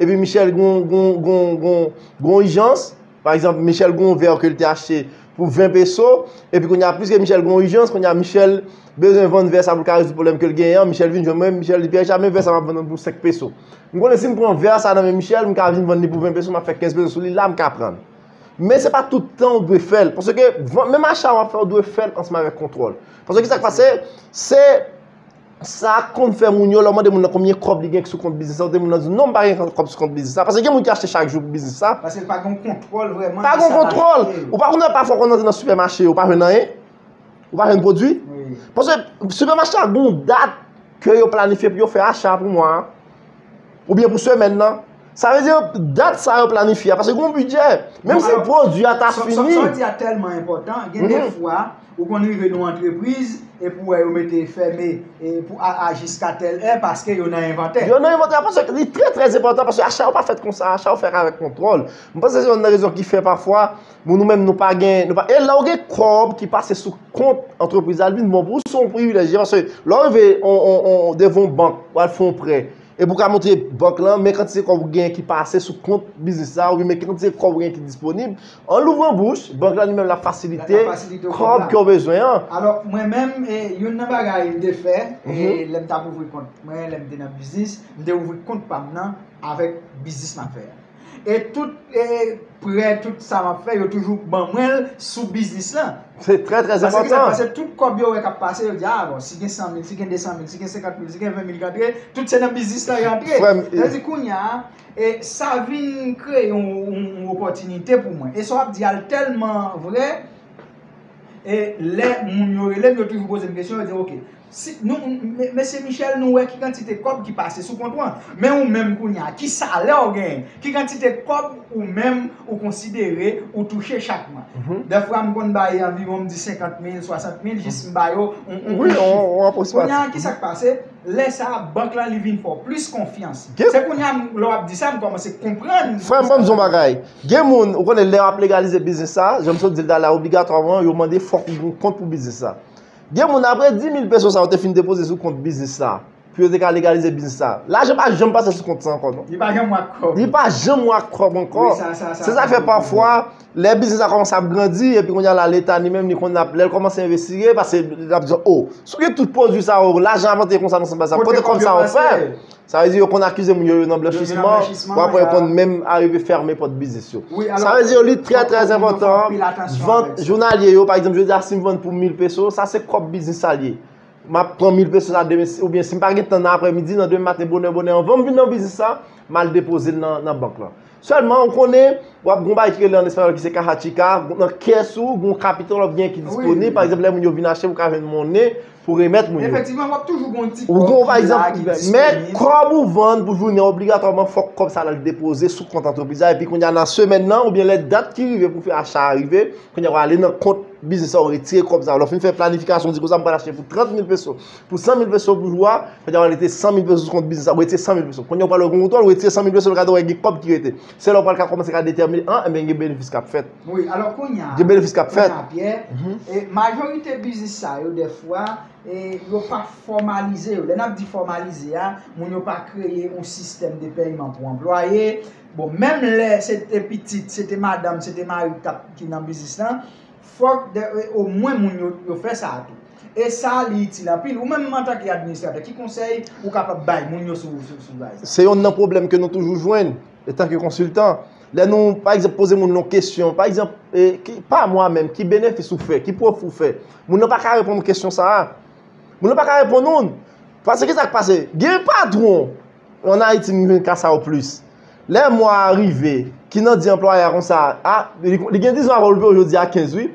epi Michel gon, gon, gon, gon, gon ijans, pa egzanp, Michel gon vè ke l te achte pou ven peso, epi kounye a, piske Michel gon ijans, kounye a, Michel bezwen vann vè sa pou l ka rezoud pwoblèm ke l genyen an, Michel vin jwenn mwen, Michel di, Pierre Richard, men vè sa m ap vann pou sèk peso. M konnen si m pran vè sa nan men Michel, m ka vin vann li pou ven peso, m ap fè kenz peso sou li, la m ka pran l. Men se pa tout tan ou dwe fè l. Paske menm acha w ap fè, ou dwe fè l ansanm avèk kontwòl. Paske ki sa k pase? Se sa k konn fè moun yo, lè w mande moun nan konbyen kòb li gen sou kont biznis la, ou te moun nan di, non, m pa gen kòb sou kont biznis la. Paske gen moun ki achte chak jou pou biznis la. Paske l pa gen kontwòl vrèman. Pa gen kontwòl. Ou pa konnen pafwa w konn antre nan sipèmache, ou pa jwenn anyen. Ou pa jwenn pwodui. Paske sipèmache a gen yon dat ke yo planifye pou yo fè acha pou mwa a. Oubyen pou semèn nan. Sa vle di, dat sa yo planifye a, paske gen yon bidjè. Menm si pwodui a ta fini. Sa w di a tèlman enpòtan, gen de fwa, ou konn rive nan yon antrepriz, epi w wè yo mete fèmen, e pou a, a jiska tèl è, paske yo nan envantè. Yo nan envantè, paske li trè, trè enpòtan, paske acha yo pa fèt konsa, acha yo fèt avèk kontwòl. M panse se youn nan rezon ki fè pafwa, moun ou menm nou pa gen, nou pa, e lè w gen kòb ki pase sou kont antrepriz la, li vin bon pou ou, se yon privilèj, paske lè w rive on, on, on, devan yon bank, w al fè yon prè, Epi w ka montre bank lan men kantite kòb ou genyen ki pase sou kont biznis la, oubyen men kantite kòb ou genyen ki disponib. An louvran bouch, bank lan li menm l ap fasilite kòb ke w bezwen an. Alò, mwen menm, e, youn nan bagay m te fè, e, lè m t ap ouvri kont mwen, lè m te nan biznis, m te ouvri kont pa m nan avèk biznis m ap fè a. E tout e, prè, tout sa m ap fè, yo toujou ban mwen l sou biznis lan. Se trè, trè enpòtan. Paske tout kòb yo wè k ap pase, yo di, a, bon, si gen san mil, si gen de san mil, si gen senkant mil, si gen ven mil k antre, tout se nan biznis lan yo antre. Sa vle di, kounye a, e, sa vin kreye yon, yon, yon opòtinite pou mwen. E sa w ap di a l tèlman vrè, e lè moun yo rele m, yo toujou poze m kesyon, yo di, oke, si, nou, mesye Michel, nou wè ki kantite kòb ki pase sou kont ou an. Men ou menm kounye a, ki salè w genyen? Ki kantite kòb ou menm ou konsidere ou touche chak mwa? Dèfwa m konn bay anviwon, m di senkant mil, swasant mil, jis m ba yo yon chif. Kounye a, ki sa k pase? Lè sa a, bank lan li vin fè w plis konfyans. Se kounye a, lè w ap di sa, m kòmanse konprann. Frè m, ban m di w yon bagay. Gen moun, ou konnen lè w ap legalize biznis sa, jan m sot di l talè a, obligatwaman, yo mande fòk ou gen yon kont pou biznis sa. Gen moun, apre dis mil peso sa yo te fin depoze sou kont biznis sa, pou yo te ka legalize biznis sa, lajan pa janm pase sou kont sa ankò, non. Li pa janm wè ak kòb. Li pa janm wè ak kòb ankò. Se sa k fè pafwa, lè biznis la kòmanse ap grandi, epi kounye a la, Leta li menm, li konn ap, lè l kòmanse envestire, paske l ap di, o, si w gen tout pwodui sa yo, lajan ap antre konsa nan sant sa, kote kòb sa yo fè? Sa vle di yo konn akize moun yo, yo nan blanchisman, w apre yo konn menm arive fèmen pòt biznis yo. Sa vle di yo li trè, trè enpòtan, vant jounalye yo, pa egzanp, jodi a si m vann pou mil peso, sa se kòb biznis sa l ye. M ap pran mil peso sa demen, oubyen si m pa gen tan nan aprèmidi, nan demen maten, bonè, bonè, anvan m vin nan biznis sa, m al depoze l nan, nan bank lan. Sèlman, ou konnen, w ap gen yon bagay ki rele an espayòl ki se caja chica, nan kès ou, gen yon kapital w ap gen ki disponib. Pa egzanp, lè moun yo vin achte, ou ka jwenn monnen pou remèt moun yo. Efektivman, w ap toujou gen yon ti kòb ki la, ki disponib. Men kòb ou vann pou jounen, obligatwaman, fòk kòb sa a al depoze sou kont antrepriz la. Epi kounye a, nan semèn nan, oubyen lè dat ki rive pou fè acha a rive, kounye a, w ale nan kont biznis la, w retire kòb sa a. Lè w fin fè planifikasyon, w di konsa, m pral achte pou trant mil peso, pou san mil peso pou jou a, kounye a, w al retire san mil peso sou kont biznis la, w retire san mil peso. Kounye a, w pral wè gen yon kontwòl, w retire san mil peso, w gade w gen kòb ki rete. Se la w pral ka kòmanse ka detèmine, an, enben, gen benefis k ap fèt. Wi, alò kounye a, gen benefis k ap fèt. Kounye a, Pierre, e, majorite biznis sa yo, dèfwa, e, yo pa fòmalize yo. Lè n ap di fòmalize a, moun yo pa kreye yon sistèm de pèyman pou anplwaye. Bon, menm lè se te pitit, se te madanm, se te mari k t ap, ki nan biznis lan, fòk, e, omwen moun yo, yo fè sa a tou. E sa, li itil anpil. Ou menm, antanke administratè, ki konsèy ou kapab bay moun yo sou, sou, sou bagay sa? Se yonn nan pwoblèm ke nou toujou jwenn, etanke konsiltan. Lè nou, pa egzanp, poze moun yon kesyon, pa egzanp, e, ki, pa mwa menm, ki benefis ou fè, ki pwofi ou fè? Moun nan pa ka reponn ou kesyon sa a. Moun nan pa ka reponn ou. Paske ki sa k pase? Gen patwon, ann Ayiti, m jwenn ka sa yo plis. Lè mwa a rive, ki nan di anplwaye a konsa, a, li, li gen diz an avè w, li peye w jodi a kenz, wi.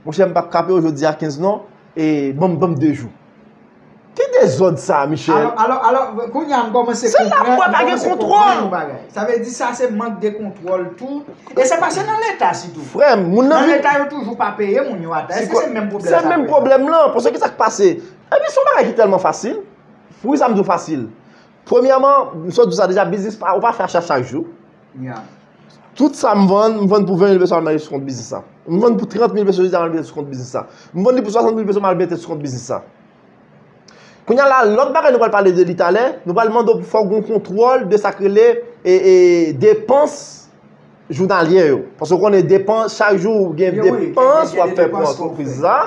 Monchè, m p ap ka peye w jodi a kenz, non. E, ban m, ban m de jou. Ki dezòd sa, Michel? Alò, alò, alò, kounye a m kòmanse konprann, m kòmanse konprann yon bagay. Sa vle di sa se mank de kontwòl tou. E se pase nan Leta sitou. Frè m, moun nan vin. Nan Leta yo toujou pa peye moun yo ata. Èske se menm pwoblèm sa? Se menm pwoblèm lan. Paske ki sa k pase? Epi se yon bagay ki tèlman fasil. Poukisa m di w fasil? Premyèman, m sot di w sa deja, biznis pa, ou pa fè acha chak jou. Tout sa m vann, m vann pou ven mil peso, m al mete sou kont biznis sa. M vann pou trant mil peso, jodi a, m al mete sou kont biznis sa. M vann li pou swasant mil peso, m al mete sou kont biznis sa. Kounye a la, lòt bagay nou pral pale de li talè, nou pral mande w pou fò w gen yon kontwòl de sa k rele, e, e, depans jounalyè yo. Paske w konnen depans, chak jou ou gen depans w ap fè pou antrepriz la.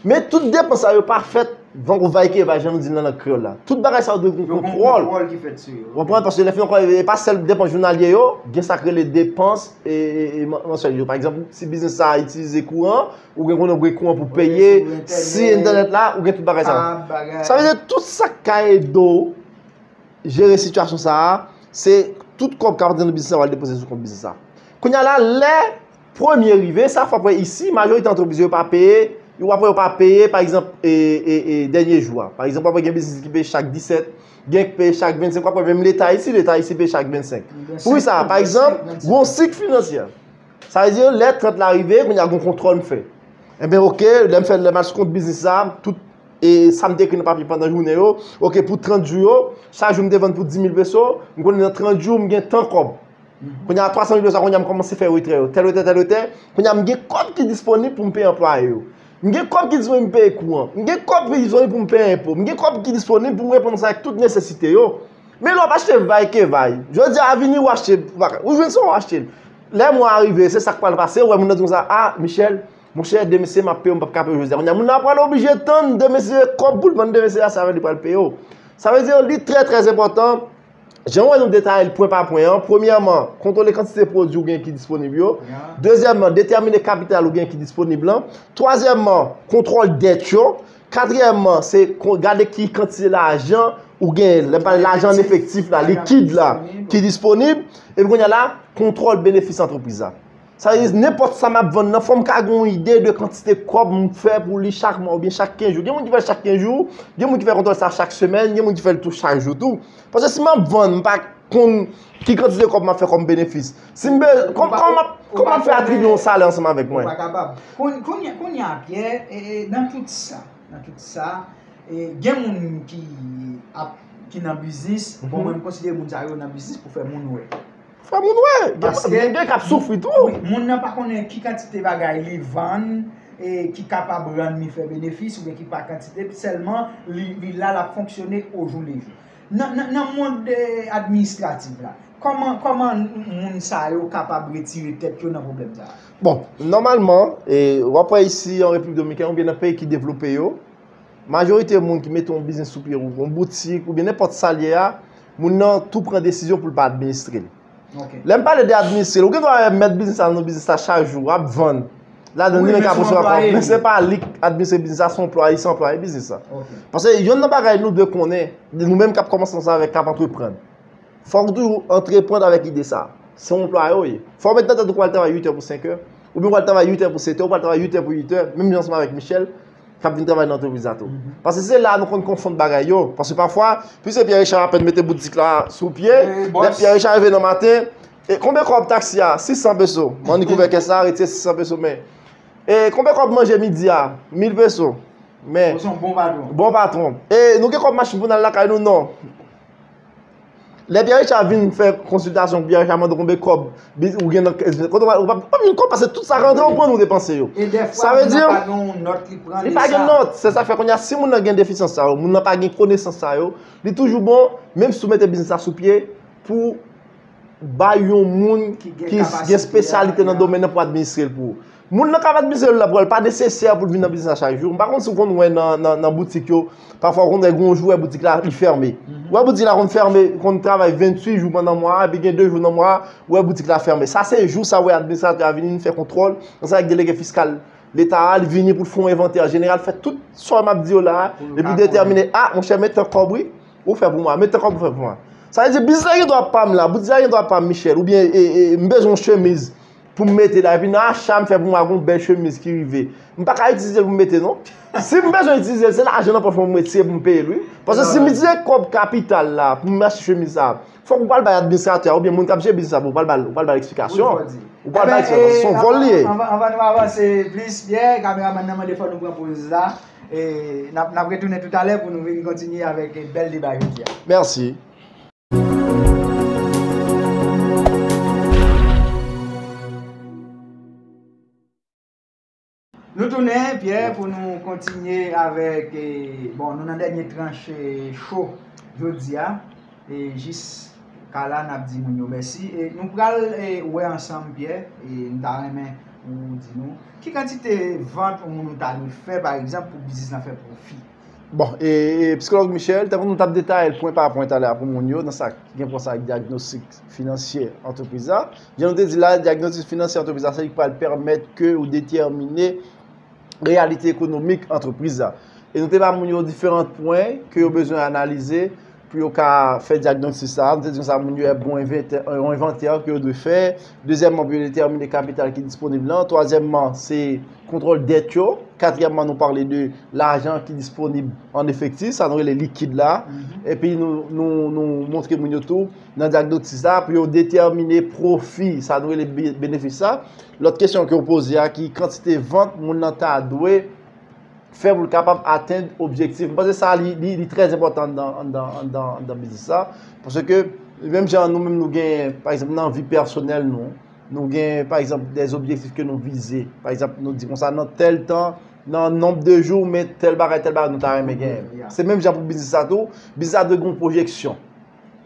Men tout depans sa yo pa fèt van ou vayke va, jan nou di nan lang kreyòl la. Tout bagay sa yo dwe gen yon kontwòl. Ou konprann? Paske lè fin ankò, e pa sèl depans jounalyè yo, gen sa k rele depans, e, e, e, mansyèl yo. Pa egzanp, si biznis sa a itilize kouran, ou gen konnen ou gen kouran pou peye, si entènèt la, ou gen tout bagay sa yo. Sa vle di tout sa k ka ede w jere sitiyasyon sa a, se tout kòb k ap antre nan biznis la, w al depoze sou kont biznis la. Kounye a la, lè premye rive, sa fòk wè isi, majorite antrepriz yo pa peye, w ap wè yo pa peye, pa egzanp, e, e, e, dènye jou a. Pa egzanp, w ap wè gen biznis ki peye chak disèt, gen ki peye chak vennsenk, w ap wè menm Leta isi, Leta isi peye chak vennsenk. Poukisa? Pa egzanp, gen yon sik finansyè. Sa vle di, lè trant la rive, kounye a gen yon kontwòl m fè. Enben, oke, lè m fè, lè m al sou kont biznis la, tout, e, sa m te ekri nan papye pandan jounen yo, oke, pou trant jou yo, chak jou m te vann pou dis mil peso, m konnen nan trant jou, m gen tan kòb. Kounye a, twa san mil peso sa, kounye a, m kòmanse fè retrè yo, tèl retrè, tèl retrè. Kounye a, m gen kòb ki disponib pou m peye anplwaye yo. M gen kòb ki disponib pou m peye kouran. M gen kòb ki disponib pou m peye enpo. M gen kòb ki disponib pou m reponn sa ak tout nesesite yo. Men lè w ap achte vay ke vay. Jodi a vini ou achte bagay. Ou jwenn sa ou achte l. Lè mwa a rive, se sa k pral pase, ou wè moun nan di konsa, a, Michel, monchè, demen se m ap peye w, m p ap ka peye w jodi a. Kounye a, moun nan pral oblije tann demen se kòb pou l vann demen se a, sa vle di li pral peye w. Sa vle di, li trè, trè enpòtan. Jan w wè nou detaye l pwen pa pwen an, premyèman, kontwole kantite pwodui ou gen ki disponib yo. Dezyèmman, detèmine kapital ou gen ki disponib lan. Twazyèmman, kontwòl dèt yo. Katriyèmman, se kon- gade ki kantite lajan ou genyen. Lè m pale lajan an efektif la, likid la, ki disponib. Epi kounye a la, kontwòl benefis antrepriz la. Sa vle di, nenpòt sa m ap vann nan, fò m ka gen yon ide de kantite kòb m fè pou li chak mwa oubyen chak kenz jou. Gen moun ki fè l chak kenz jou, gen moun ki fè kontwòl sa chak semèn, gen moun ki fè l tou chak jou tou. Paske si m ap vann, m pa konn ki kantite kòb m ap fè kòm benefis. Si m be, kòman, kòman m ap, kòman m ap fè atribye yon salè ansanm avèk mwen? Ou pa kapab. Kounye a, Pyè, e, e, nan tout sa, nan tout sa, e, gen moun ki ap, ki nan biznis, bon, mwen, m konsidere moun sa yo nan biznis pou fè moun wè. Fè moun wè. Gen, gen k ap soufri tou. Wi, moun nan pa konnen ki kantite bagay li vann, e, ki kapab rann li fè benefis, oubyen ki pa kantite, sèlman li, li la, l ap fonksyone ojoulejou. Nan, nan, nan mond, e, administratif la, kòman, kòman moun sa yo kapab retire tèt yo nan pwoblèm sa a? Bon, nòmalman, e, w ap wè isi an Repiblik Dominikèn oubyen nan peyi ki devlope yo, majorite moun ki mete yon biznis sou pye, yon boutik, oubyen nenpòt sa l ye a, moun nan tou pran desizyon pou l pa administre l. Lè m pale de administre l, ou gen dwa wè mèt biznis la nan biznis la chak jou, ap vann. Ladan li menm ka pran sou akò, men se pa li k administre biznis la, se anplwaye, se anplwaye biznis la. Paske yonn nan bagay nou dwe konnen, nou menm k ap kòmanse ansanm avèk, k ap antreprann. Fòk ou toujou antreprann avèk ide sa. Se yon anplwaye w ye. Fò w met nan tèt ou pral travay uit è pou senk è, oubyen w pral travay uit è pou sèt è, ou pral travay uit è pou uit è, menm jan ansanm avèk Michel, k ap vin travay nan antrepriz la tou. Paske se la nou konn konfonn bagay yo. Paske pafwa, piske Pierre Richard apèn mete boutik la sou pye, lè Pierre Richard rive nan maten, e konbyen kòb taksi a? Sis san peso. Mwen annik ouvè kès la, retire sis san peso, men. E konbyen kòb manje midi a? Mil peso. Men. Ou se yon bon patwon. Bon patwon. E nou gen kòb machin pou n al lakay nou? Non. Lè Pierre Richard vin fè konsiltasyon, Pierre Richard mande w konbyen kòb ou gen nan kès, kote w pa, ou pa, pa gen kòb, paske tout sa rantre, ou pran, ou depanse yo. Sa vle di, li pa gen nòt. Se sa k fè kounye a, si moun nan gen defisyans sa yo, moun nan pa gen konesans sa yo, li toujou bon, menm si w mete biznis la sou pye, pou bay yon moun ki gen espesyalite nan domèn nan pou administre l pou ou. Moun nan k ap administre l la pou ou, li pa nesesè pou l vin nan biznis la chak jou. M pa konn si w konn wè nan, nan, nan boutik yo, pafwa w konn wè gen yon jou w wè boutik la li fèmen. Ou wè boutik la konn fèmen, konn travay venntuit jou pandan mwa a, epi gen de jou nan mwa a, ou wè boutik la fèmen. Sa se jou sa w wè administratè a vini, vin fè kontwòl, ansanm avèk delege fiskal leta a, li vini pou l fè yon envantè jeneral, fè tout sa m ap di yo la a, epi detèmine, a, monchè, men tan kòb wi, ou fè pou mwa, men tan kòb ou fè pou mwa. Sa vle di, biznis la gen dwa pa m la, biznis la gen dwa pa m, Michel, oubyen, e, e, m bezwen yon chemiz pou m mete la, epi nan acha m fè pou mwa, gen yon bèl chemiz ki rive. M pa ka itilize l pou m mete, non. Si m bezwen itilize l, se lajan nan pòch mwen pou m retire pou m peye l, wi. Paske si m itilize kòb kapital la pou m achte chemiz sa, fòk ou pral bay administratè a, oubyen moun k ap jere biznis la pou ou, ou pral ba l, ou pral ba l eksplikasyon. Ou pral ba l eksplikasyon. Se yon vòl li ye. Anvan, anvan nou avanse plis, Pierre, kameramann nan mande fò nou pran poz la. E, n ap, n ap retounen toutalè pou nou vin kontinye avèk, e, bèl deba jodi a. Mèsi. Nou tounen, Pierre, pou nou kontinye avèk, e, bon, nou nan dènye tranch, e, cho jodi a. E, jiska la, n ap di moun yo mèsi. E, nou pral, e, wè ansanm, Pierre, e, m ta renmen ou di nou, ki kantite vant yon moun ou ta dwe fè, pa egzanp, pou biznis lan fè pwofi? Bon, e, e, psikològ Michel, tankou nou t ap detaye l pwen pa pwen talè a pou moun yo, nan sa ki gen pou wè sa ak dyagnostik finansye antrepriz la. Jan nou te di la, dyagnostik finansye antrepriz la, se li ki pral pèmèt ke ou detèmine reyalite ekonomik antrepriz la. E nou te ba moun yo diferan pwen ke yo bezwen analize pou yo ka fè dyagnostik sa. Nou te di konsa, moun yo ap gen yon envantè, yon envantè ke yo dwe fè. Dezyèmman, pou yo detèmine kapital ki disponib lan. Twazyèmman, se kontwòl dèt yo. Katriyèmman, nou pale de lajan ki disponib an efektif, sa nou rele likid la. Epi nou, nou, nou montre moun yo tou nan dyagnostik sa pou yo detèmine pwofi, sa nou rele be-, benefis la. Lòt kesyon ke w poze a, ki kantite vant moun nan ta dwe fè pou l kapab atenn objektif. M panse sa, li, li, li trè enpòtan anndan, anndan, anndan, anndan biznis la. Paske, menm jan nou menm nou gen, pa egzanp, nan vi pèsonèl nou, nou gen, pa egzanp, dè objektif ke nou vize. Pa egzanp, nou di konsa, nan tèl tan, nan nonb de jou, men tèl bagay, tèl bagay, nou ta renmen genyen. Se menm jan pou biznis la tou. Biznis la dwe gen yon pwojeksyon.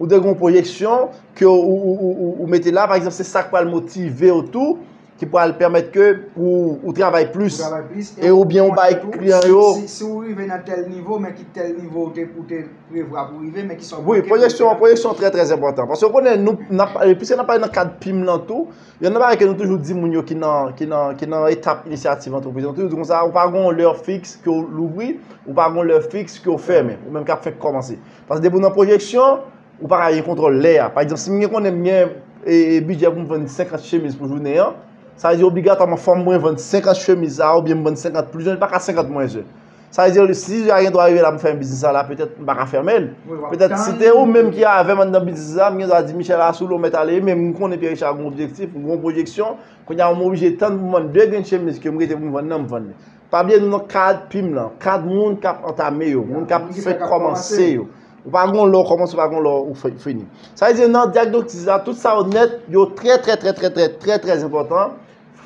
ou te gen yon pwojeksyon ke ou, ou, ou, ou, ou mete la, pa egzanp, se sa k pral motive w tou, ki pral pèmèt ke ou, ou travay plis. Ou travay plis. E oubyen ou bay kliyan yo. Si, si ou rive nan tèl nivo, men ki tèl nivo ou te, ou te prevwa pou rive, men ki sa ou Wi, pwojeksyon, pwojeksyon trè, trè enpòtan. Paske ou konnen, nou, n ap, piske n ap pale nan kad pim lan tou, youn nan bagay ke nou toujou di moun yo ki nan, ki nan, ki nan etap inisyativ antrepriz, nou toujou di konsa, ou pa gen yon lè fiks ke w louvri, ou pa gen yon lè fiks ke w fèmen, ou menm k ap fèk kòmanse. Paske depi w nan pwojeksyon, ou pa ka gen kontwòl lè a. Pa egzanp, si m gen konnen m gen e, e, bidjè pou m vann senkant chemiz pou jounen an, sa vle di obligatwaman fò m mwen vann senkant chemiz sa a, oubyen m vann senkant plis, li pa ka senkant mwens en. Sa vle di, si a gen dwa rive la pou m fèmen biznis sa la, petèt m pa ka fèmen l. Petèt si te ou menm ki avè m anndan biznis la, m gen dwa di, Michel, asou lè w mèt ale, men m konnen Pierre Richard gen yon objektif, yon pwojeksyon, kounye a m oblije tann pou m vann de grenn chemiz ke m rete pou m vann nan, m vann li. Pa bliye nou nan kad pim lan, kad moun k ap antame yo, moun k ap fèk kòmanse yo. Ou pa gen yon lè w kòmanse, ou pa gen yon lè w fini. Sa vle di nan dyagnostik sa, tout sa yo nèt, yo trè, trè, trè, trè, trè, trè, trè enpòtan.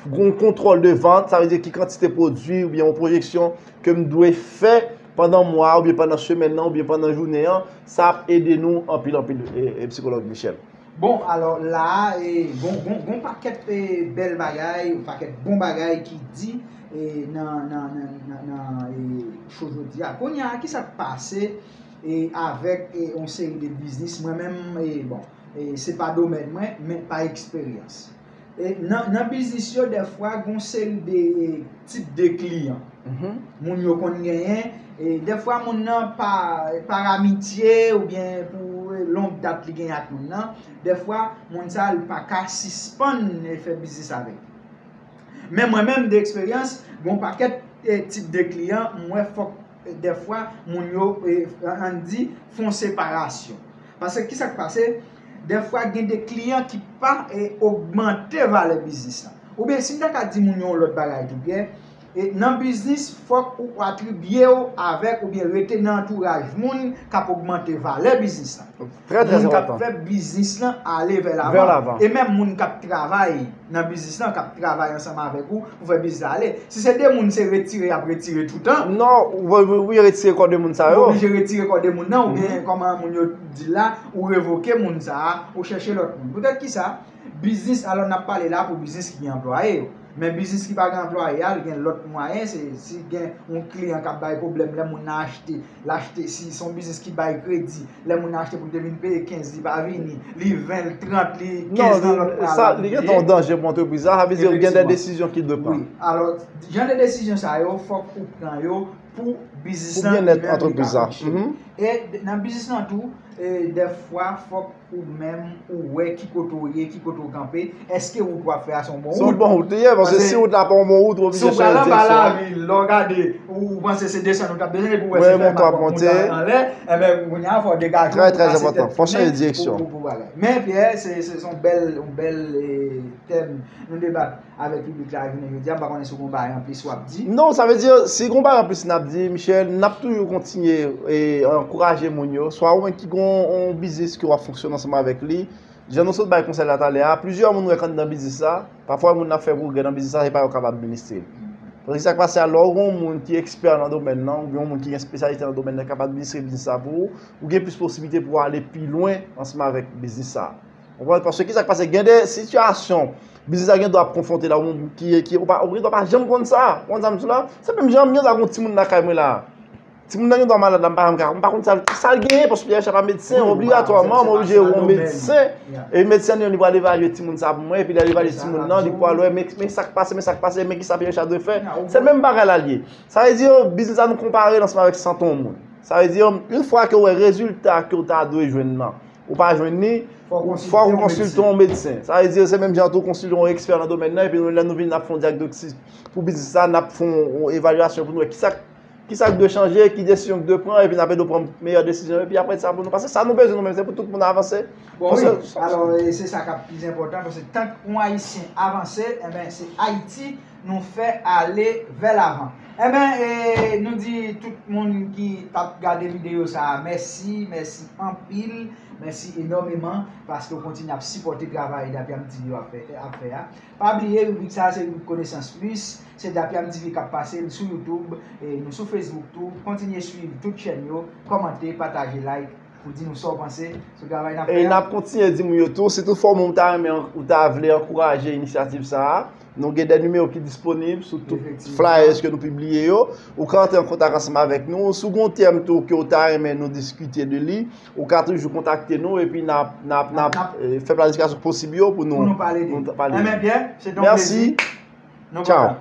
Gen yon kontwòl de vant, sa vle di ki kantite pwodui oubyen yon pwojeksyon ke m dwe fè pandan mwa a, oubyen pandan semèn nan, oubyen pandan jounen an, sa ap ede nou anpil, anpil, e, e, psikològ Michel. Bon, alò la a, e, gon, gon, gon pakèt e, bèl bagay, yon pakèt bon bagay ki di e, nan, nan, nan, nan, nan e, cho jodi a. Kounye a, ki sa k pase e, avèk e, yon seri de biznis? Mwen menm, e, bon, e, se pa domèn mwen, men pa eksperyans. E, nan, nan biznis yo, dèfwa, gon seri de e, tip de kliyan. Moun yo konn genyen, e, dèfwa moun nan pa, par amitye oubyen pou e, long dat li genyen ak moun nan, dèfwa moun sa li pa ka sispann e, fè biznis avè l. Men mwen menm de eksperyans, gen yon pakèt e, tip de kliyan, m wè fòk e, dèfwa moun yo, e, ann di, fè yon separasyon. Paske ki sa k pase? Dèfwa gen de kliyan ki pa e, ogmante valè biznis lan. Oubyen si m ta ka di moun yo yon lòt bagay tou, Pierre, e, nan biznis, fòk ou atribye w avèk oubyen rete nan antouraj moun k ap ogmante valè biznis lan. Trè, trè Moun k ap enpòtan. Fè biznis lan ale vè Vè lavan. lavan. E menm moun k ap travay nan biznis lan, k ap travay ansanm avèk ou pou fè biznis la ale. Si se de moun, se retire y ap retire toutan. Non, ou, ou, ou retire kò de moun sa Ou yo. Oblije retire kò de moun nan, oubyen kòman moun yo di la, ou revoke moun sa a, ou chèche lòt moun. Poutèt ki sa? Biznis, alò n ap pale la pou biznis ki gen anplwaye yo. Men biznis ki pa gen anplwaye a, li gen lòt mwayen, se si gen yon kliyan k ap bay pwoblèm, lè moun nan achte, l achte, si se yon biznis ki bay kredi, lè moun nan achte pou l te vin peye kenz, li pa vini, li ven, l trant, li kenz nan lòt mwa, Non, sa, li gen yon danje pou antrepriz la, sa vle di gen de desizyon ki dwe pran. Wi, alò, jan de desizyon sa yo, fòk ou pran yo pou biznis Pou lan byennèt li menm li antrepriz ka la. fonksyone. E d- nan biznis lan tou, e, dèfwa, fòk ou menm, ou wè ki kote w ye, ki kote w kanpe, èske wout w ap fè a se yon bon wout? Se yon bon wout li ye, paske si wout la pa yon bon wout, ou Si w oblije pral chanje anba direksyon. Lavil, lè w gade, ou panse se desann ou t ap desann, epi ou wè Wè, se fè monte w ap monte monte. Anlè, enben, kounye a, fò w degaje Trè, w, trè pase enpòtan. tèt Fò chanje tounen direksyon. Pou, pou, pou bagay. Men, Pierre, se, se, se yon bèl, yon bèl e, tèm nou debat avèk piblik la jounen jodi a. M pa konnen si w gen yon bagay anplis w ap di. Non, sa vle di, si gen yon bagay anplis n ap di, Michel, n ap toujou kontinye e, ankouraje moun yo, swa ou menm ki gen yon biznis ke w ap fonksyone ansanm avèk li, jan nou sot bay konsèy la talè a, plizyè moun wè k anndan biznis la, pafwa moun nan ap fè pwogrè nan biznis la, se pa yo k ap administre. Paske sa k pase a, lè w gen yon moun ki ekspè nan domèn nan, ou gen yon moun ki gen espesyalite nan domèn nan, k ap administre biznis la pou ou, ou gen plis posiblite pou w ale pi lwen ansanm avèk biznis sa. Ou konprann? Paske ki sa k pase? Gen de sitiyasyon, biznis la gen dwa ap konfwonte la, ou ki, ki, ou pa, ou gen dwa pa janm konn sa. Ou konn sa m di la? Se menm jan m gen dwa gen yon timoun lakay mwen la. Timoun nan gen dwa malad la, m pa janm ka, m pa konn sa, sa l genyen, paske Pierre Richard pa medsen, obligatwaman, m oblije wè yon medsen. E medsen nan, li pral evalye timoun sa pou mwen, epi lè l evalye timoun nan, li pral wè, men, men sa k pase, men sa k pase, men ki sa Pierre Richard dwe fè. Se menm bagay la l ye. Sa vle di, biznis la nou konpare l ansanm avèk sante yon moun. Sa vle di, yon fwa ke w wè rezilta ke w ta dwe jwenn nan, ou pa jwenn li, fò w konsilte yon medsen. Sa vle di, se menm jan tou konsilte yon ekspè nan domèn nan, epi nou, lè nou vin, n ap fè yon dyagnostik pou biznis la, n ap fè yon, yon evalyasyon pou nou wè ki sa, ki sa k dwe chanje, ki desizyon k dwe pran, epi n ap ede w pran meyè desizyon, epi apre sa pou nou, paske sa nou bezwen nou menm, se pou tout moun avanse. Bon, wi. Alò, e, se sa k ap pi enpòtan, paske tank yon Ayisyen avanse, enben, se Ayiti nou fè ale vè lavan. Enben, e, nou di tout moun ki t ap gade videyo sa a, mèsi, mèsi anpil, mèsi enòmeman, paske w kontinye ap sipòte travay Dapyam T V yo ap fè, ap fè a. Pa bliye, ribrik sa a se ribrik Konesans Plis, se Dapyam T V k ap pase l sou YouTube, e, nou sou Facebook tou. Kontinye swiv tout chèn yo, kòmante, pataje, like. pou di nou sa w panse sou travay n ap E fè n a. Ap kontinye di moun yo tou, si tout fwa moun ta renmen, ou ta vle ankouraje inisyativ sa a, nou gen de nimewo ki disponib sou tout flyers ke nou pibliye yo. Ou ka antre an kontak ansanm avèk nou. Si w gen yon tèm tou ke w ta renmen nou diskite de li, ou ka toujou kontakte nou epi n ap n ap n ap fè planifikasyon posib yo pou nou nou pale de li. Enben byen, se te yon plezi. Tchao.